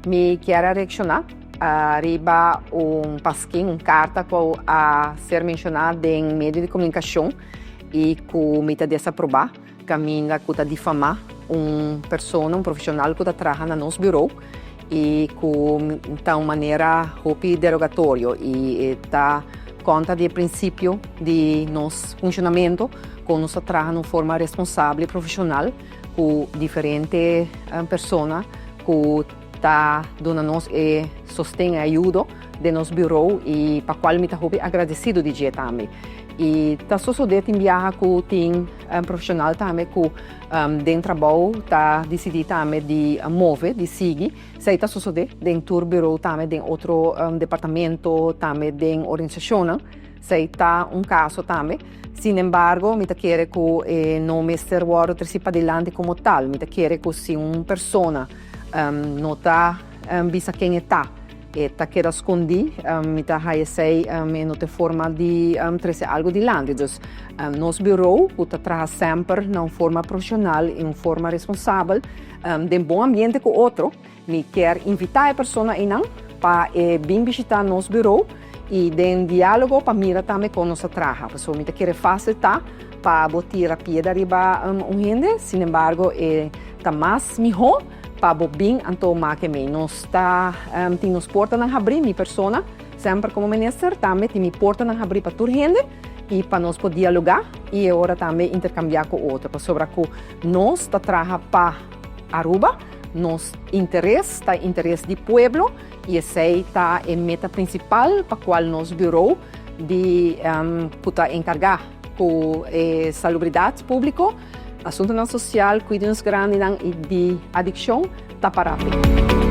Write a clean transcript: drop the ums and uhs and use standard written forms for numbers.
Mi kier a reakshoná riba un paskin, un karta ku a ser menshoná den medio di komunikashon i ku mi ta desaprobá, kaminda ku ta difamá un persona, un profeshonal ku ta traha na nos buró i ku ta un manera hopi derogatorio i e ta kontra di e prinsipio di nos funshonamentu ku nos ta traha na un forma responsabel i profeshonal ku diferente persona ku ta duna nos e sosten e ayudo den nos bureau y pa cual mi ta hopi agradecido di dje tambe. Y ta sosode tin biaha cu tin profesional tambe cu den trabou ta dicidi tambe di move, di sigui. Esey ta sosode den tur bureau tambe, den otro departamento tambe, den organisacionnan. Esey ta un caso tambe. Sin embargo, mi ta kere cu e no mester wordo treci padilanti como tal. Mi ta kere cu si un persona no ta bisa ken e ta, e ta keda scondi, mi ta haya esey e no ta e forma di trece algo dilanti. Dus nos bureau cu ta traha semper na un forma profesional y un forma responsabel den bon ambiente cu otro, Mi kier invitá e persona einan pa e bin bishitá nos buró i den diálogo pa mira tambe kon nos ta traha. Pasobra mi ta kere fásil ta pa bo tira piedra riba un hende, sin embargo e ta mas mihó pa bo bin anto make mei. Nos ta tin nos portanan habrí, mi persona semper komo minister tambe tin mi portanan habrí pa tur hende i pa nos por dialogá i e ora tambe interkambiá ku otro. Pasobra ku nos ta traha pa Aruba. Nos interes ta interes di pueblo y esey ta e meta principal pa cual nos bureau di cu ta encarga cu e salubridad publico, asuntonan social, cuido nos grandinan y di adiccion ta para p'e.